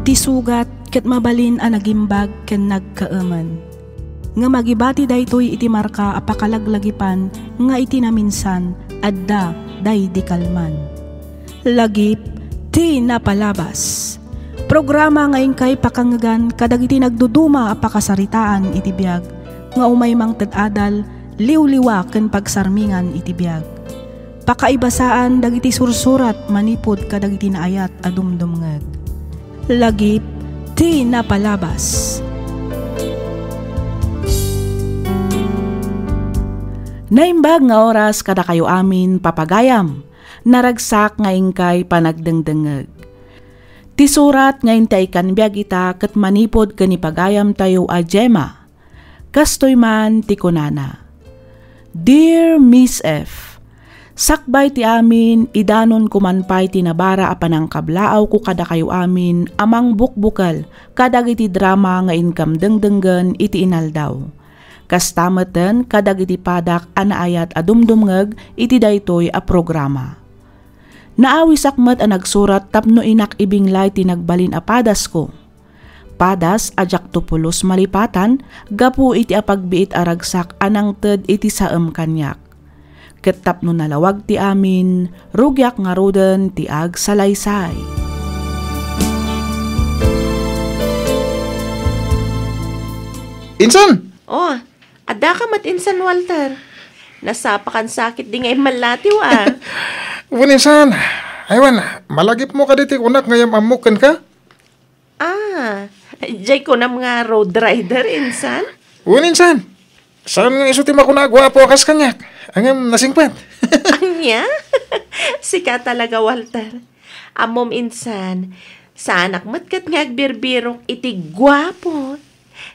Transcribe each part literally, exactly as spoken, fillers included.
Ti sugat ket mabalin a nagimbag ken nagkaemen. Ngem agibati daytoy iti marka a pakalaglagipan nga iti naminsan, adda daydi kalman. Lagip ti napalabas. Programa nga inkay pakangegan kadagiti nagduduma a pakasaritaan iti biag nga umay mangted adal, liwliwa ken pagsarmingan iti biag. Pakaibasaan dagiti sursurat manipud kadagiti naayat a dumdumngeg. Lagip ti napalabas. Naimbag nga oras kadakayo amin, papagayam. Naragsak nga inkay panagdengdengngeg. Ti surat nga intay ikkan biag ita ket manipud ken ni pagayamtayo a Gemma. Kastoy man ti kunana, "Dear Miss F, sakbay ti amin, idanonko man pay ti nabara a panangkablaawko kadakayo amin a mangbukbukel kadagiti drama nga inkam dengdenggen iti inaldaw. Kasta metten kadagiti padak a naayat a dumdumngeg iti daytoy a programa. Naawisak met a nagsurat tapno inak ibinglay ti nagbalin a padasko. Padas a diakto pulos malipatan gapu iti apagbiit a ragsak a nangted iti saem kaniak. Ket tapno nalawag ti amin, rugiak ngaruden ti agsalaysay." Insan! Oh, adda ka met insan, Walter. Nasapakan sakit di nga immallatiw, ah. Wen insan, aywan, malagipmo kadi ti kunak nga yam-ammok kenka? Ah, jay kunam nga road rider, insan? Wen insan, saan nga isu ti makuna a guapo a kas kaniak, ngem nasingpet. Ania? Sika talaga, Walter. Ammom, insan, saanak met ket nga agbirbirok iti guapo.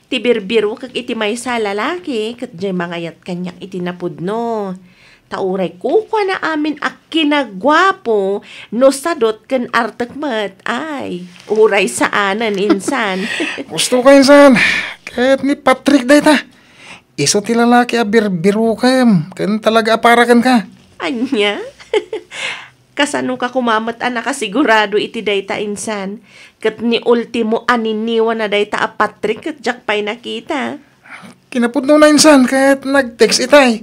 Ti birbirokek iti maysa a lalaki, ket jay mangayat kaniak iti napudno. Ta uray kukuana amin a kinaguapo no sadot ken artek met. Ay, uray saanen, insan. Gusto ka, insan. Ket ni Patrick dayta. Isu ti lalaki a birbirokem ken talaga a para kenka. Ania? Kasano ka koma met a nakasigurado iti dayta, insan? Ket ni ultimo a niniwana dayta a Patrick ket diak pay nakita. Kinapudnona, insan, ket nag-text itay.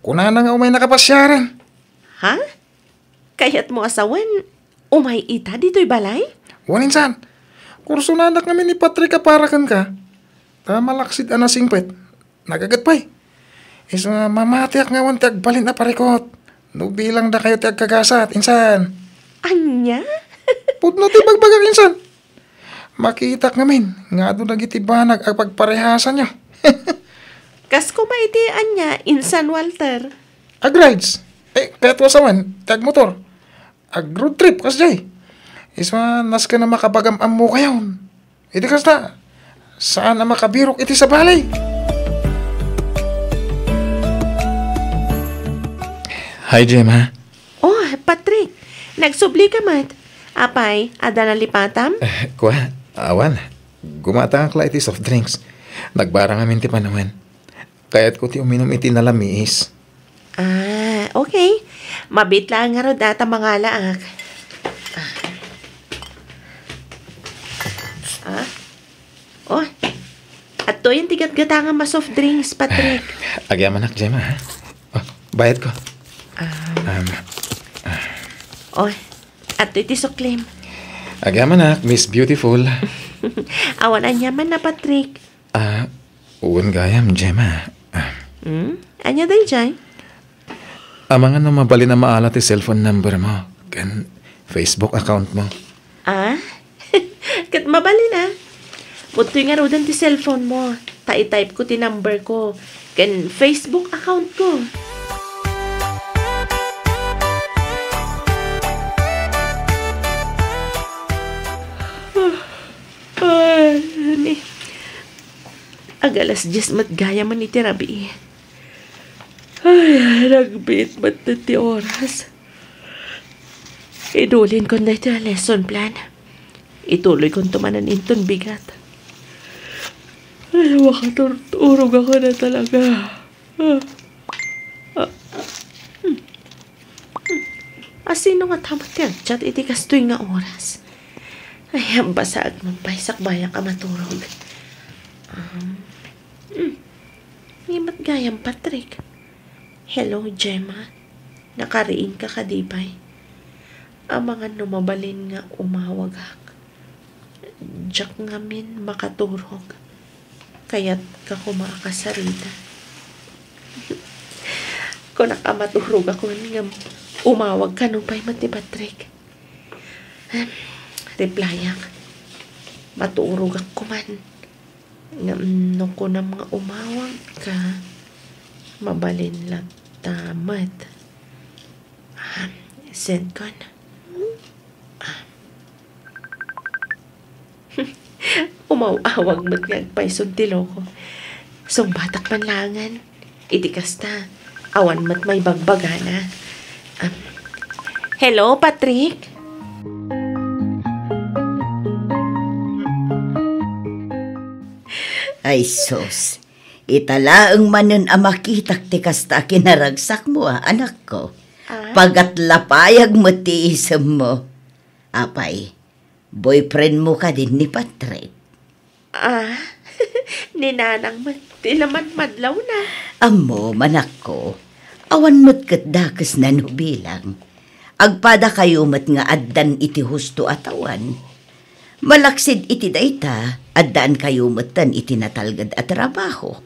Kunana nga umay nakapasiaran. Ha? Kayatmo a sawen, umay ita ditoy balay? Wen, insan. Kursonanak ngamin ni Patrick a para kenka. Ta malaksid a nasingpet. Nagaget pay. Isu nga mamatiak nga awan ti agbalin a parikut. No bilang dakayo ti agkagasat, insan. Ania? Pudno ti bagbagak, insan. Makitak ngamin nga adu dagiti banag a pagparehasanyo. Kas koma iti ania, insan Walter? Agrides. Eh, kayatmo a sawen, ti agmotor. Ag-road trip, kasdiay. Isu a nasken a makabagam-ammokayon. Iti kasta, saan a makabirok iti sabali. Hi, Gemma. Oh, Patrick. Nagsubli ka met. Apay, adda nalipatam? Eh, kua, awan. Gumatangak la iti soft drinks. Nagbara ngamin ti panawen. Kayatko ti uminum iti nalamiis. Ah, okay. Mabiit laeng ngarud a ta mangalaak. Ah. Oh. Adtoyen ti gatgatangam a soft drinks, Patrick. Agyamanak, Gemma, ha? Oh, bayadko. Ah. Um, ah. Oh, adtoy ti suklim. Agyamanak, Miss Beautiful. Awan aniamanna, Patrick. Ah, wen gayam, Gemma. Ah. Hmm? Ania daydiay? Amangan no mabalin a maala ti cellphone number mo ken Facebook account mo. Ah? Ket mabalin a. Pudtoy ngaruden ti cellphone mo. Ta i-type ko ti number ko ken Facebook account ko. Ay, ni. Ag-alas dies met gayam iti rabii. Ay, nagbiit met ti oras. Idulinko daytoy a lesson plan. Ituloykonto manen inton bigat. Ay, makaturturog ako na talaga. Ah. Ah. Hmm. Hmm. A, sino nga ta met ti agchat iti kastoy nga oras? Ay, basaek man pay, sakbayak a maturog. Um, hmm. Ni met gayam, Patrick. Hello, Gemma. Nakariingka kadi pay? Amangan no mabalin nga umawagak. Diak ngamin makaturog. Kayatka koma a kasarita. Kunak a maturogak ngem umawagka nupay met ni Patrick. Em, replyak. Maturogak koman. Ngem no kunam nga umawagka, mabalin latta met. Ah, send kon. Ah. Umaw-awag met nga agpaysog ti loko. Sungbatak man laengen. Iti kasta, awan met maibagbagana. Am, hello, Patrick? Ay, sus. Ita laeng manen a makitak ti kasta a kinaragsakmo, a, anakko. Ah? Pagatlapayag met ti isemmo. Apay, boyfriendmo kadi ni Patrick? Ah, ni Nanang met ti namadmadlawna. Ammom, anakko, awan met ket dakesna no bilang. Agpadakayo met nga addan iti husto a tawen. Malaksid iti dayta, addaankayo metten iti natalged a trabaho.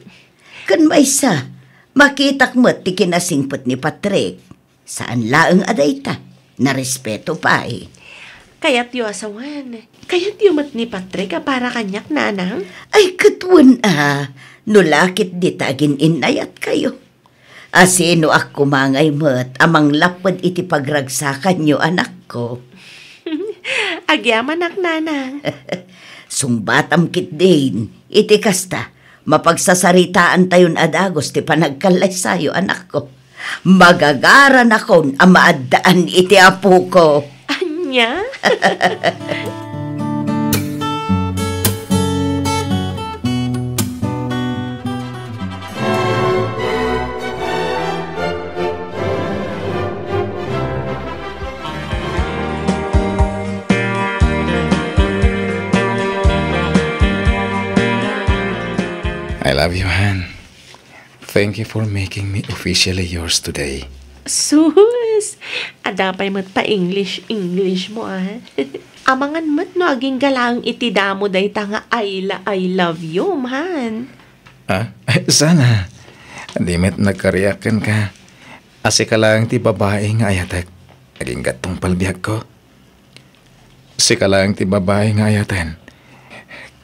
Ken maysa, makitak met ti kinasingpet ni Patrick. Saan laeng a dayta, narespeto pay. Kayatyo a sawen. Kayatyo met ni Patrick a para kaniak, Nanang? Ay, ket wen a, no la ket dita agin-innayatkayo. Asinoak koma ngay met a manglapped iti pagragsakanyo, anakko? Agyamanak, Nanang. Sungbatam ketdin, iti kasta, mapagsasaritaantayon a dagus ti panagkallaysayo, anakko. Magagaranakon a maaddaan iti apoko. Ania? I love you, Han. Thank you for making me officially yours today. Sus! Adda pay met pa-English-English mo, ah. Amangan met no agingga laeng iti damo dayta nga I la-, I love you, man. Ah? Sana. Di met nagkariak kenka. A, sika laeng ti babai nga ayatek. Agingga't tungpal biagko. Sika laeng ti babai nga ayaten.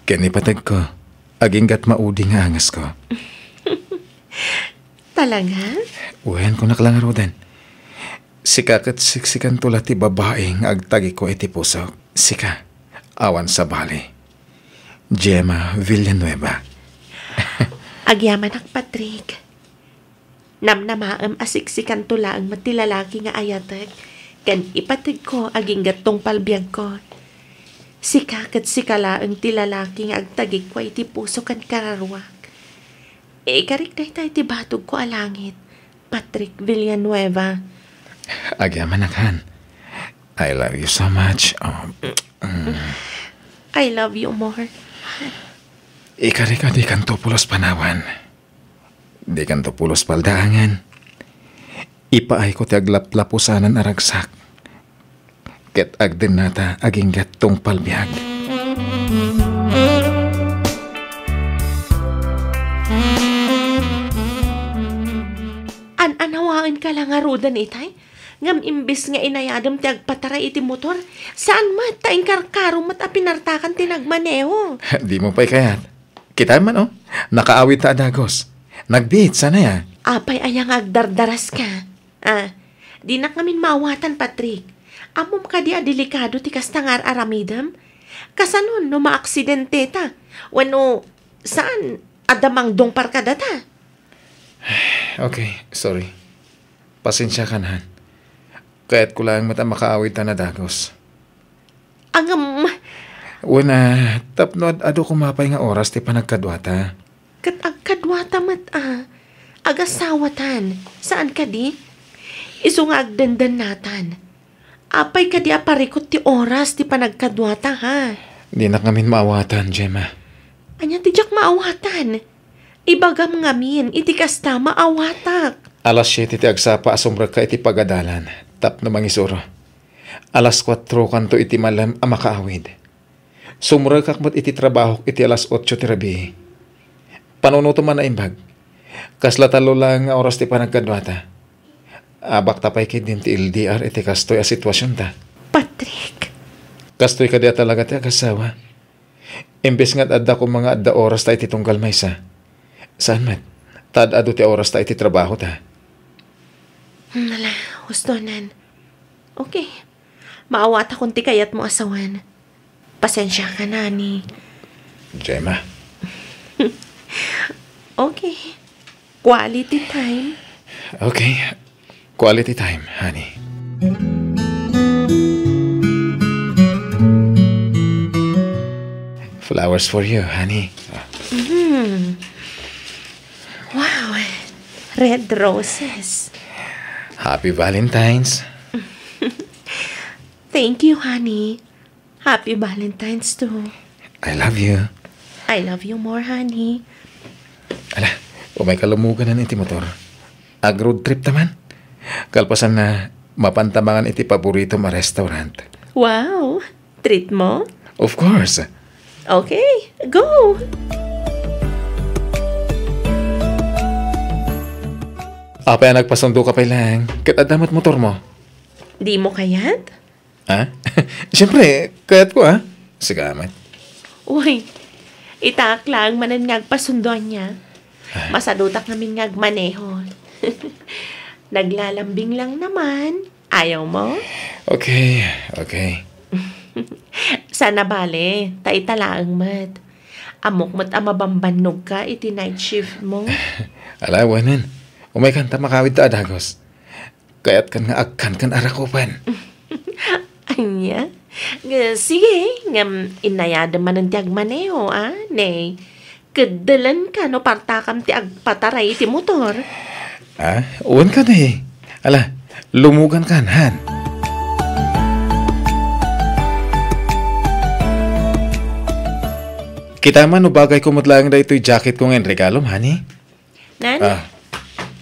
Ken ipategko, agingga't maudi nga angesko. Talaga? Wen, kunak la ngaruden. Sika ket siksikanto la ti babai nga agtagikko iti pusok. Sika, awan sabali. Gemma Villanueva. Agyamanak, Patrick. Namnamaem a siksikanto laeng met ti lalaki nga ayatek, ken ipategko agingga't tungpal biagko. Sika ket sika laeng ti lalaki nga agtagikko iti puso ken kararuak. Ikarik dayta iti batogko a langit, Patrick Villanueva. Agyamanak, Han. I love you so much. Oh, mm. I love you more. Ikarik a dikanto pulos panawen. Dikanto pulos paldaangen. Ipaayko ti aglaplapusanan a ragsak. Ket agdennata agingga't tungpal biag. An-anawaenka la ngaruden itay? Ngem imbes nga inayadem ti agpataray iti motor, saan met ta inkarkaro met a pinartakan ti nagmaneho. Dimo pay kayat? Kitaem man, oh. Nakaawidta a dagus. Nagbiit, sana ya. Apay aya nga agdardaraska? Ah, dinak ngamin maawatan, Patrick. Ammom kadi a delikado ti kasta nga ar-aramidem? Kasanon no maaksidenteta? Wenno saan, adda mangdungpar kadata? Okay, sorry. Pasensiakan, Han. Kayatko laeng met a makaawidtan a dagus. Ngem, wen a, tapno ad-adu koma pay nga oras ti panagkaduata. Ket agkaduata met a, agasawatan, saan kadi? Isu nga agdendennatan. Apay kadi a parikut ti oras ti panagkaduata, ha? Dinak ngamin maawatan, Gemma. Ania ti diak maawatan? Ibagam ngamin, iti kasta, maawatak. Alas siete ti agsapa a sumrekka iti pagadalan tapno mangisuro. Alas kuatrokanto iti malem a makaawid. Sumrekak met iti trabahok iti alas otso ti rabii. Panunotem a naimbag. Kasla tallo laeng nga oras ti panagkaduata. Abakta pay ketdin ti L D R iti kastoy a situasionta. Patrick. Kastoy kadi a talaga ti agasawa. Imbes nga ad-adda koma nga adda orasta iti tunggal maysa. Saan met, ta ad-adu ti orasta iti trabahota. Hmm, ala, hustonan. Okay. Maawatakon ti kayatmo a sawen. Pasensiakan, honey. Gemma. Okay. Quality time. Okay. Quality time, honey. Flowers for you, honey. Mm. Wow. Red roses. Happy Valentine's. Thank you, honey. Happy Valentine's too. I love you. I love you more, honey. Ala, umayka lumuganan iti motor. Ag-road trip ta man. Kalpasanna, mapanta mangan iti paboritom a restaurant. Wow! Treat mo? Of course. Okay, go! Apay a nagpasundoka pay laeng, ket adda met motormo? Dimo kayat? Ha? Siyempre, kayatko, ha? Sige met. Uy, itaak laeng manen nga agpasundo ania. Ah. Masadutak ngamin nga agmaneho. Naglalambing lang naman. Ayaw mo? Okay, okay. Saan a bale, ta ita laeng met. Ammok met a mabambannogka iti night shift mo. Ala, awanen. Umaykan ta makawidta a dagus. Kayatkan nga agkankan a rakupen. Ania? Nga, sige, ngem innayadem manen ti agmaneho, a, ne? Keddelenka no partakam ti agpataray iti motor. A, wen kadi. Ala, lumugankan, han. Kita man no bagayko met laeng daytoy jacketko nga inregalom, honey? Nan? Ah.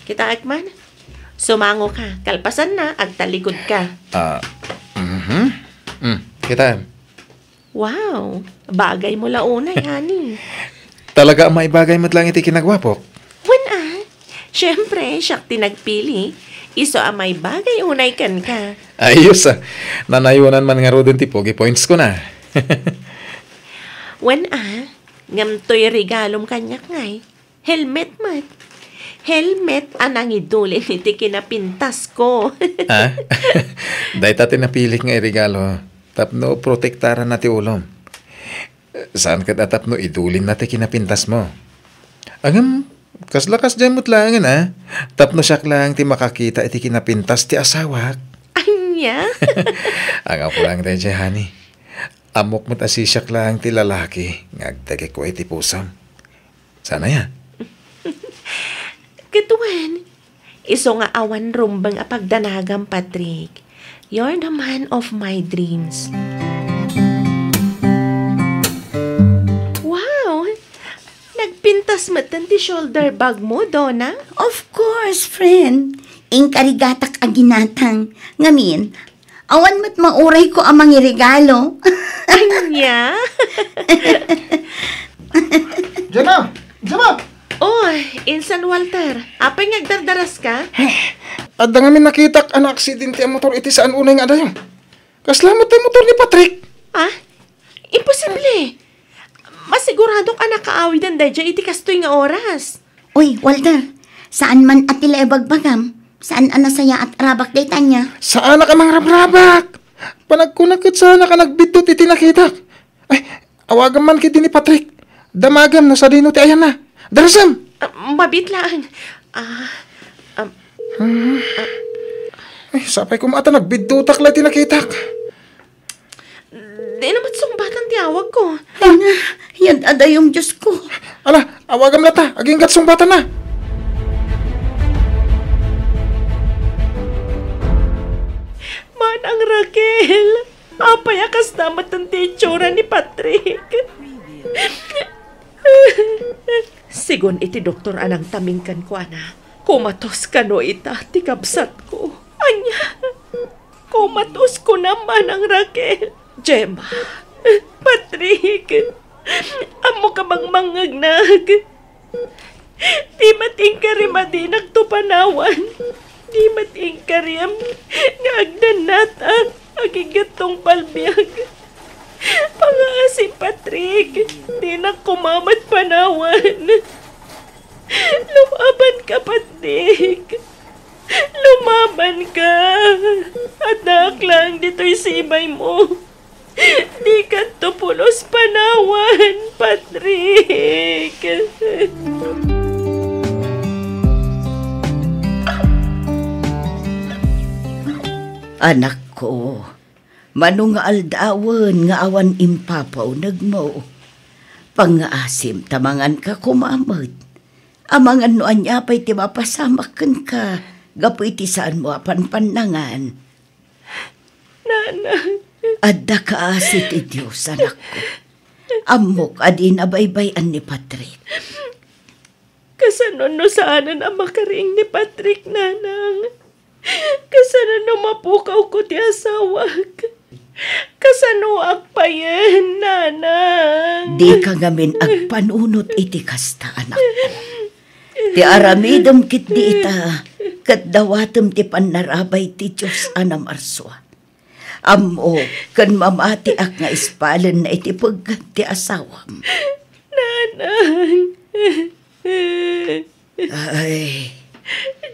Kitaek man. Sumangoka. Kalpasanna, agtalikudka. Ah, mhm. Mm, kitaem. Wow, bagay mo la unay, honey. Talaga a maibagay met laeng iti kinagwapok? Wen a. Siyempre, siak ti nagpili. Isu a maibagay unay kenka. Ayos a. Nanayonan man ngaruden ti pogi points ko na. Wen a, ngem toy regalom kaniak ngay. Helmet met. Helmet a nangidulin iti kinapintasko. Ah? Dayta ti napilik nga iregalo tapno protektaranna ti ulom. Saan ket a tapno idulinna ti kinapintasmo. Ngem, kasla kasdiay met laengen a, tapno siak laeng ti makakita iti kinapintas ti asawak. Ania? Anggapo laeng daydiay, honey. Ammok met a sisiak laeng ti lalaki nga agdagikua iti pusom. Saan aya? Ket wen, isu nga awan rumbeng a pagdanagam, Patrick. You're the man of my dreams. Wow! Nagpintas metten ti shoulder bag mo, Donna? Of course, friend. Inkarigatak a ginatang. Ngamin, awan met maurayko a mangiregalo. Ania? Gemma! Gemma! Oh, insan, Walter. Apay nga agdardaraska? Adda ngamin nakitak a naaksidente a motor iti saan unay nga adayo. Kasla met ti motor ni Patrick. Ah? Imposible. Masiguradok a nakaawiden daydiay iti kastoy nga oras. Uy, Walter, saan man a ti la ibagbagam? Saan a nasayaat a rabak dayta ania? Saanak a mangrabrabak! Panagkunak ket saanak a nagbiddut iti nakitak. Ay, awagam man ketdi ni Patrick. Damagem no sadino ti ayanna. Darasem! Ah, mabiit laeng. Ah, ah, Hmm. Ay, sapay koma ta nagbiddutak la iti nakitak. Dina met sungbatan ti awagko. Ay na, yad adayom, Diosko. Ala, awagam la ta, aginggat sungbatanna. Manang rag Raquel, apay a kasta met ti itsura ni Patrick? Sigun iti doktor a nangtaming kenkuana, komatos kano ita ti kabsatko. Ania? Komatos kunam, Manang Raquel? Gemma, Patrick, ammok a mangmangngegnak. Di met inkarem a dinakto panawan. Di met inkarem nga agdannatak aginggattong palbiag. Pangaasim, Patrick, dinak koma met panawan. Lumabanka, Patrick. Lumabanka. Addaak laeng ditoy sibaymo. Dikanto pulos panawan, Patrick. Anakko, mano nga aldawen nga awan impapaunegmo, pangngaasim ta manganka koma met. Amangan no ania pay ti mapasamak kenka gapu iti saanmo a panpannangan. Nana. Adda kaasi ti Dios, anakko. Ammok a dina baybay-an ni Patrick. Kasano no saanen a makariing ni Patrick, Nanang? Kasano no mapukawko ti asawak? Kasanoak payen, Nanang? Dika ngamin agpanunot iti kasta, anakko. Ti aramidem ketdi ita, ket dawatem ti pannarabay ti Dios a namarsua. Ammok ken mamatiak nga ispalenna iti peggen ti asawam. Nanang. Ay.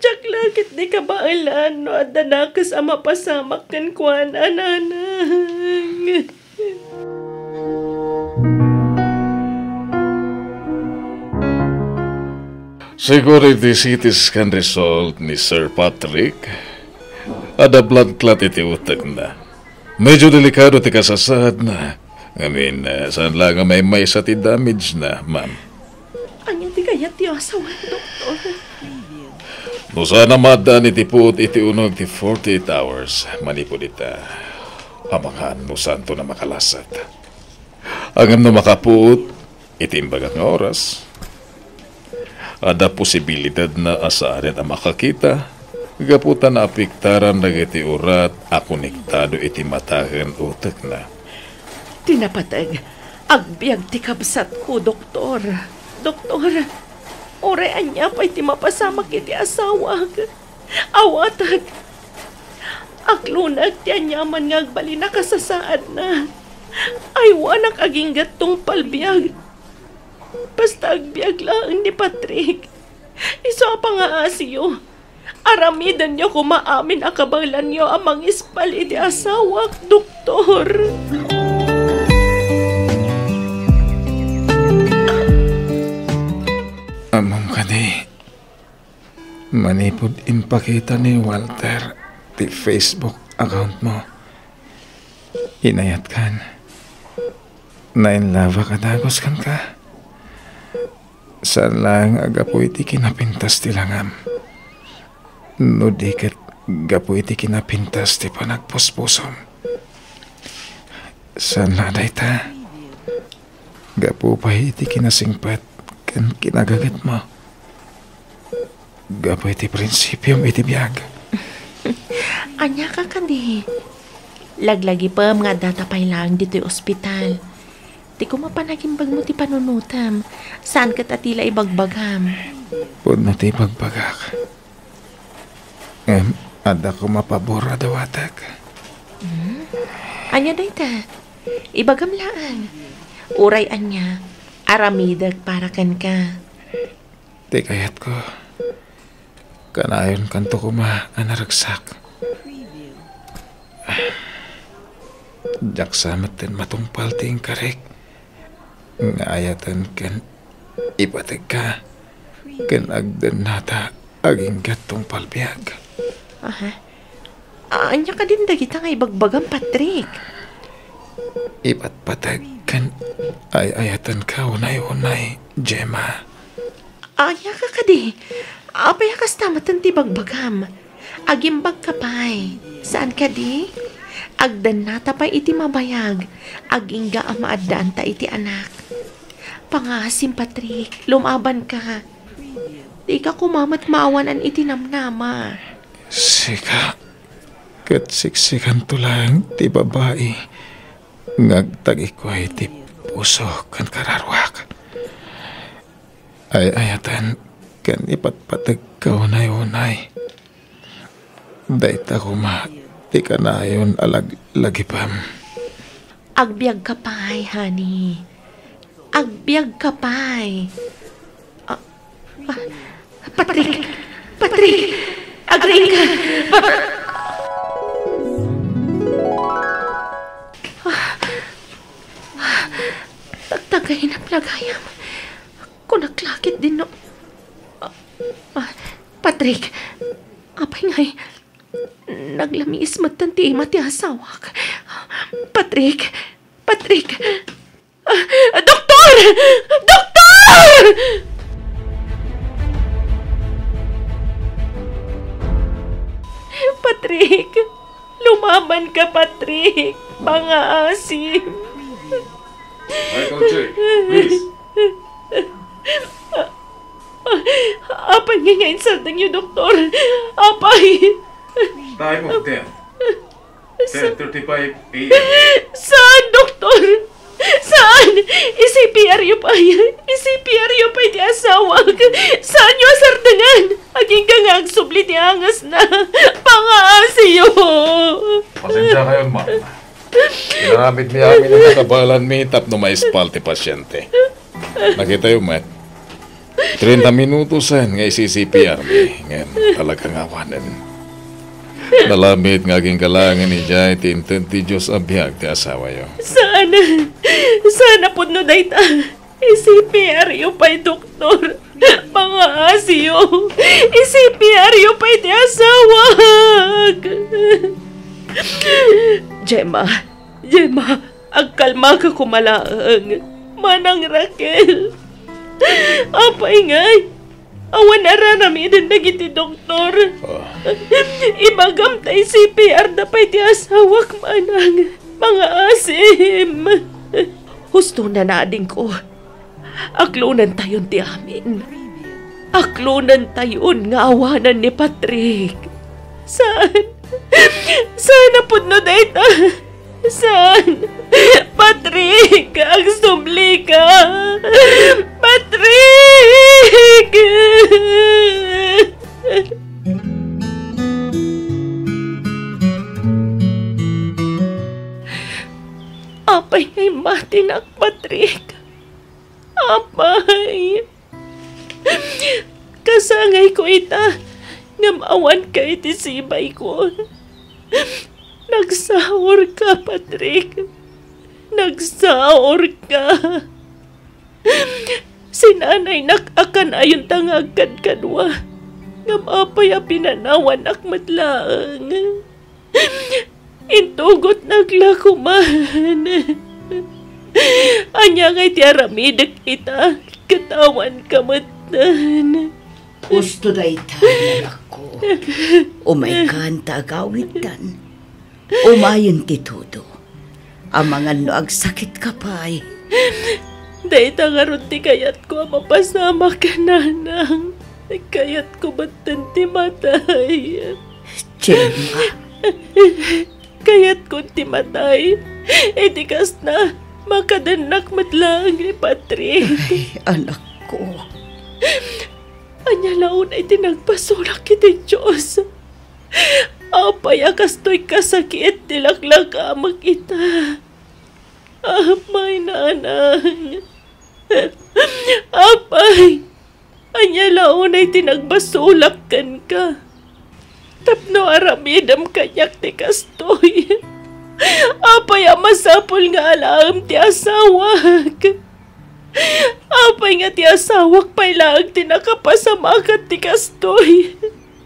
Diak la ketdi kabaelan no adda nakes a mapasamak kenkuana, Nanang. Siguro iti C T scan result ni Sir Patrick, adda blood clot iti utekna. Medyo delikado ti kasasaadna. Ngamin, eh, saan la nga maymaysa ti damage na, ma'am. Ania ti kayat ti asawan, Doktor? No saan a maaddaan iti puot iti uneg ti forty-eight hours manipud ita, amangan no saanton a makalasat. Ngem no makapuot iti imbagak nga oras, adda posibilidadna a saanen a makakita gapu ta naapektaran dagiti urat a konektado iti mata ken utekna. Ti napateg, agbiag ti kabsatko, Doktor. Doktor, uray ania pay ti mapasamak iti asawak, awatek. Aklonek ti aniaman nga agbalin a kasasaadna. Aywanak aginggattong palbiag. Basta agbiag laeng ni Patrick. Isu a pangaasiyo. Aramidenyo koma amin a kabaelanyo a mangispal iti asawak, Doktor. Ammom kadi, manipud impakita ni Walter ti Facebook account mo, inayatkan. Nainlabak a dagus kenka. Saan laeng a gapu iti kinapintas ti langam, no di ket gapu iti kinapintas ti panagpuspusom. Saan la dayta. Gapu pay iti kinasingpet ken kinagagetmo. Gapu iti prinsipiom iti biag. Ania ka kadi? Laglagipem nga addata pay laeng ditoy ospital. Ti koma panagimbagmo ti panunotem, saan ket a ti la ibagbagam. Pudno ti ibagbagak. Ngem, adda koma pabor a dawatek. Hmm? Ania dayta? Ibagam laeng. Uray ania, aramidek para kenka. Ti kayatko, kanayonkanto koma a naragsak. Diak sa metten matungpal ti inkarik nga ayaten ken ipategka ken agdennata aginggattong palbiag. Aha. Ania kadin dagita nga ibagbagam, Patrick? Ipatpateg ken ay-ayatenka unay-unay, Gemma. Ania ka kadi? Apay a kasta metten ti bagbagam? Agimbagka pay. Saan kadi? Agdannata pay iti mabayag, agingga a maaddaanta iti anak. Pangaasim, Patrick, lumabanka. Dika koma met maawanan iti namnama. Sika, ket siksikanto laeng ti babai nga agtagikuay ti puso ken kararuak. Ay-ayaten ken ipatpategka unay-unay. Dayta koma ti kanayon a lag-, lagipem. Agbiagka pay, honey. Agbiagka pay. Ah, ah, Patrick! Patrick! Agriingka! Pa-, ah, ah, tagtagay na plagayam. Kunak la ketdin no, ah, ah, Patrick, apay ngay, naglamiis metten ti ima ti asawak. Patrick! Patrick! Ah, doktor! Doktor! Patrick! Lumabanka, Patrick! Pangaasim! Vital check, please. Apay nga, nga insardengyo, doktor? Apay! Time of death, ten thirty-five A M. Saan, doktor? Saan? I-C P R yo pay. I-C P R yo pay ti asawak. Saanyo a sardengan? Agingga nga agsubli ti angasna. Pangaasiyo. Pasensya kayo, ma'am. Inaramid mi amin ang nakabalanmi tapno maispal ti pasyente. Nakitayo met. Treinta minutos nga isi-C P R mi, ngem talaga nga awanen. Nalabit nga agingga laengen idiay ti inted ti Dios a biag ti asawayo. Saan? Saan a pudno dayta? I-C P R yo pay, doktor. Pangaasiyo. I-C P R yo pay ti asawak. Gemma, Gemma, agkalmaka koma laeng. Manang Raquel. Apay ngay? Awan araramiden dagiti doktor. Ah. Ibagam ta i-C P R da pay ti asawak, manang. Pangaasim. Husto na, nadingko. Aklonentayon ti amin. Aklonentayon nga awanan ni Patrick. Saan? Saan a pudno dayta? Saan? Patrick, agsublika! Patrick! Apay nga immatinak, Patrick? Apay! Kasangayko ita, ngem awanka iti sibayko. Nagsaurka, Patrick. Nagsaurka. Sinanaynak a kanayonta nga agkadkadua, ngem apay a pinanawannak met laeng? Intugotnak la koma. Ania ngay ti aramidek ita, ket awanka metten? Husto dayta, anakko. Umaykan ta agawidtan. Umayen ti tudo. Amangan no agsakitka pay. Dayta ngarud ti kayatko a mapasamak, nanang. Kayatko metten ti matay. Gemma. Kayatkon ti matay. Iti kasta, makadennak met laeng ni Patrick. Ay, anakko. Ania la unay ti nagbasolak iti Dios? Apay a kastoy kasakit ti laklakamek ita? Apay, nanang. Apay, ania la unay ti nagbasolak kenka? Tapno aramidem kaniak ti kastoy. Apay a masapul nga alaem ti asawak? Apay nga ti asawak pay laeng ti nakapasamakan ti kastoy?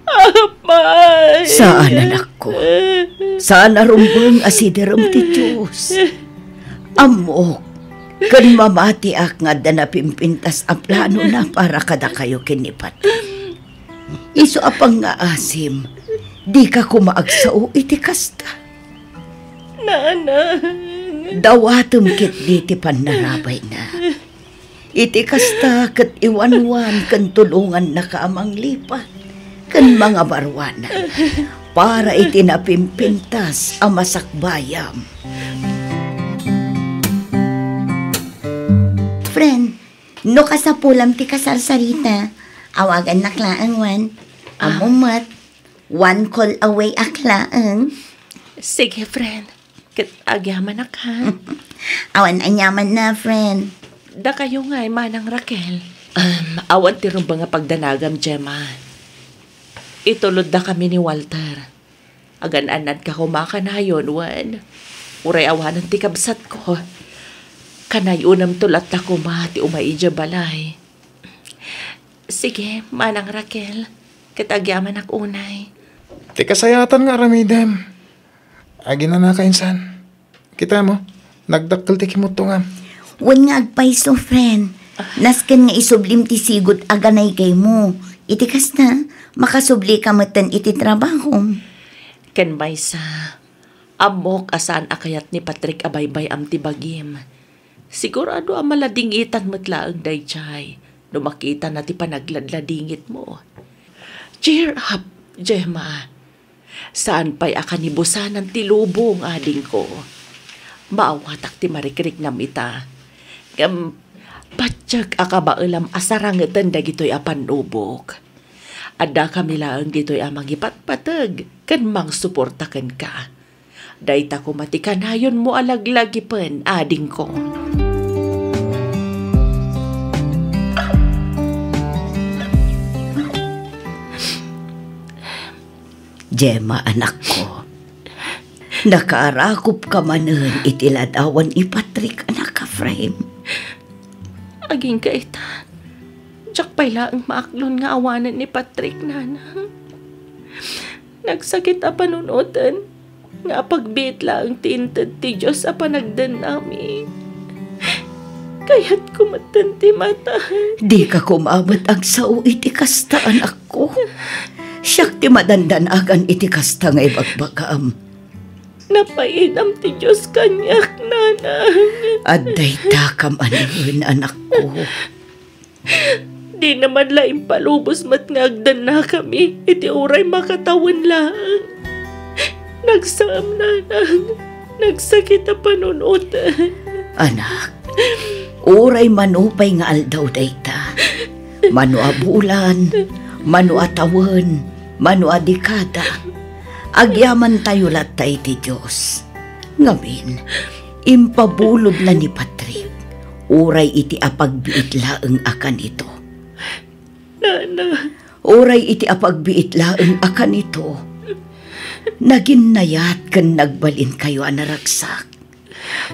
Apay! Saan, anakko. Saan a rumbeng a siderem ti Dios. Ammok, ken mamatiak nga adda napimpintas a planona para kadakayo ken ni Patrick. Isu a pangngaasim, Dika koma agsao iti kasta. Nanang. Dawatem ketdi ti pannarabayna. Iti kasta ket iwanwan ken tulongannaka a manglipat ken mangabaruanan para iti napimpintas a masakbayam. Friend, no kasapulam ti kasarsarita, awagannak laeng wen. Ah. Ammo met, one call away ak laeng. Sige, friend. Ket agyamanak, ha? Awan aniamanna, friend. Dakayo ngay, Manang Raquel. Um, awan ti rumbeng a pagdanagam, Gemma. Itulodda kami ni Walter. Agan-annadka koma kanayon, wen. Uray awanen ti kabsatko. Kanayonemto latta koma ti umay idiay balay. Sige, Manang Raquel. Ket agyamanak unay. Ti kasayatan nga aramidem. Aginanaka insan. Kita mo, nagdakkel ti kimuttongam. Wen nga agpayso, friend. Nasken nga isublim ti sigud a ganaygaymo. Iti kasta, makasublika metten iti trabahom. Ken maysa, ammok a saan a kayat ni Patrick a baybay-am ti bagim. Sigurado a maladingitan met laeng daydiay no makitana ti panagladladingitmo. Cheer up, Gemma. Saan pay a kanibusanan ti lubong, adingko. Maawatak ti marikriknam ita. Ngem, patiek a kabaelam a sarangeten dagitoy a pannubok. Addakami laeng ditoy a mangipatpateg ken mangsuporta kenka. Dayta koma ti kanayonmo a laglagipen, adingko. Gemma, anakko, nakaarakupka manen iti ladawan ni Patrick, anak a Efraim. Agingga ita, diak pay laeng maaklon nga awanen ni Patrick, nanang. Nagsakit a panunoten nga apagbiit laeng ti inted ti Dios a panagdennami. Kayatko metten ti matay. Dika koma met agsao iti kasta, anakko. Siak ti madandanagan iti kasta nga ibagbagam. Napainam ti Dios kaniak, nanang. Adda itakam a nawen, anakko. Dina man la impalubos met nga agdennakami iti uray makatawen laeng. Nagsam, nanang. Nagsakit a panunoten. Anak, uray mano pay nga aldaw dayta, mano a bulan, mano a tawen, mano a dekada, agyamantayo latta iti Dios. Ngamin, impabulodna ni Patrick, uray iti apagbiit laeng a kanito. Nana. Uray iti apagbiit laeng a kanito, naginnayat ken nagbalinkayo a naragsak.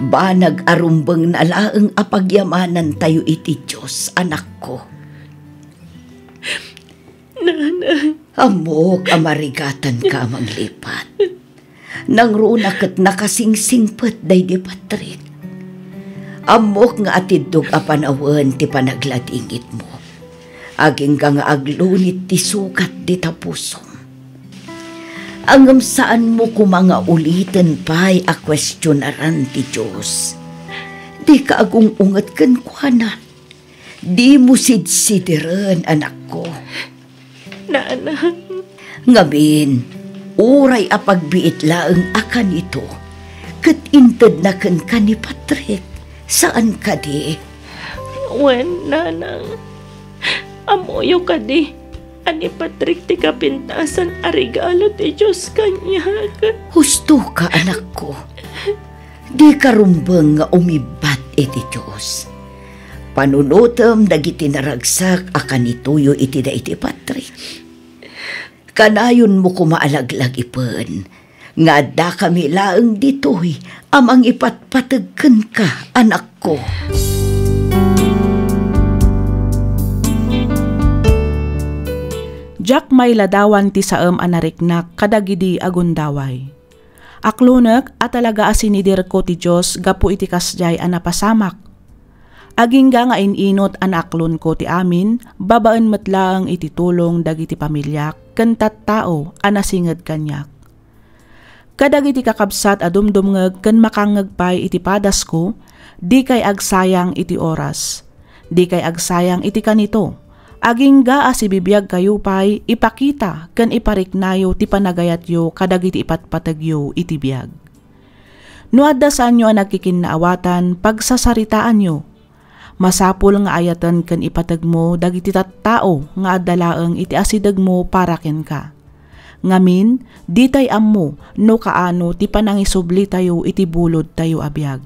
Banag a rumbengna laeng a pagyamanantayo iti Dios, anakko. Nana. Ammok a marigatanka a manglipat. Nangruna ket nakasingsingpet daydi Patrick. Ammok nga atiddog a panawen ti panagladingitmo. Agingga nga aglunit ti sukat dita pusom. Ngem saanmo koma nga uliten pay a kuestionaran ti Dios. Dika agung-unget kenkuana. Dimo sidsideren, anakko. Nanang. Ngamin, uray apagbiit laeng a kanito, ket intedna kenka ni Patrick, saan kadi? Wen, nanang. Ammoyo kadi a ni Patrick ti kapintasan a regalo ti Dios kaniak. Hustoka, anakko. Dika rumbeng nga umibbat iti Dios. Panunotem dagiti naragsak a kanitoyo iti daydi Patrick. Kanayonmo koma a laglagipen nga addakami laeng ditoy a mangipatpateg kenka, anakko. Diak mailadawan ti saem a nariknak kadagidi a gundaway. Aklonek a talaga a sinidirko ti Dios gapu iti kasdiay a napasamak. Agingga nga in-inut a naaklonko ti amin, babaen met laeng iti tulong dagiti pamiliak ken tattao a nasinged kaniak. Kadagiti kakabsat a dumdumngeg ken makangngeg pay iti padasko, dikay agsayang iti oras. Dikay agsayang iti kanito. Agingga a sibibiagkayo pay, ipakita ken ipariknayo ti panagayatyo kadagiti ipatpategyo iti biag. No adda saanyo a nagkikinnaawatan, pagsasaritaanyo. Masapul nga ayaten ken ipategmo dagiti tattao nga adda laeng iti asidegmo para kenka. Ngamin, ditay ammo no kaano ti panangisublitayo iti bulodtayo a biag.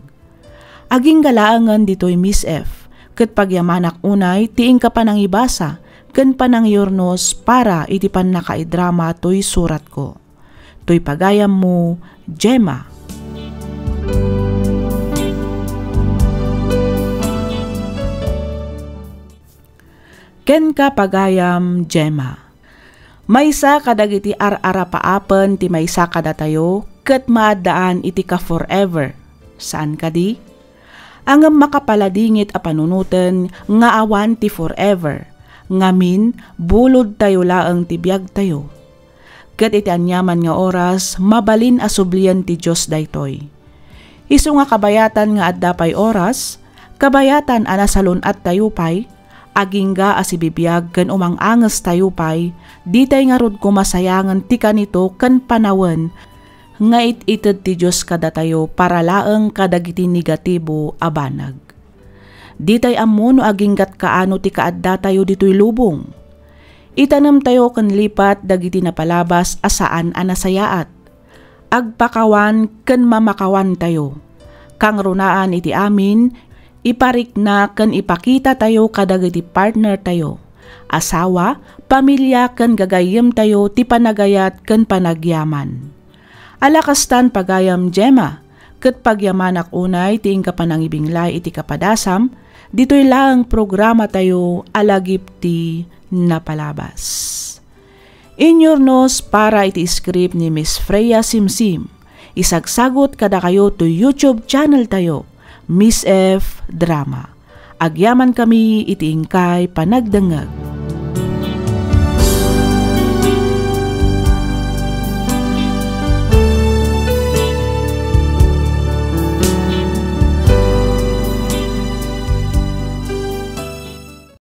Agingga laengen ditoy Miss F, ket pagyamanak unay ti inka panangibasa ken panangiyurnos para iti pannakaidrama toy suratko. Toy pagayammo, Gemma. Kenka, pagayam, Gemma. Maysa kadagiti ar-arapaapen ti maysa kadatayo ket maaddaan iti ka-forever. Saan kadi? Ngem makapaladingit a panunoten nga awan ti forever. Ngamin, bulodtayo laeng ti biagtayo. Ket iti aniaman nga oras, mabalin a sublien ti Dios daytoy. Isu nga kabayatan nga adda pay oras, kabayatan a nasalun-attayo pay, agingga a sibibiag ken umang-angestayo pay, ditay ngarud koma sayangen ti kanito ken panawen nga it-ited ti Dios kadatayo para laeng kadagiti negatibo a banag. Ditay ammo no aginggat kaano ti kaaddatayo ditoy lubong. Itanemtayo ken lipat dagiti napalabas a saan a nasayaat. Agpakawan ken mamakawantayo. Kangrunaan iti amin, iparikna ken ipakitatayo kadagiti partnertayo, asawa, pamilia ken gagayyemtayo ti panagayat ken panagyaman. Ala kastan, pagayam Gemma, ket pagyamanak unay ti inka panangibinglay iti kapadasam, ditoy laeng programatayo a lagip ti napalabas. Inyurnos para iti script ni Miss Freya Simsim. Isagsagut kadakayo to YouTube channel tayo, Miss F Drama. Agyaman kami iti inkay panagdengngeg.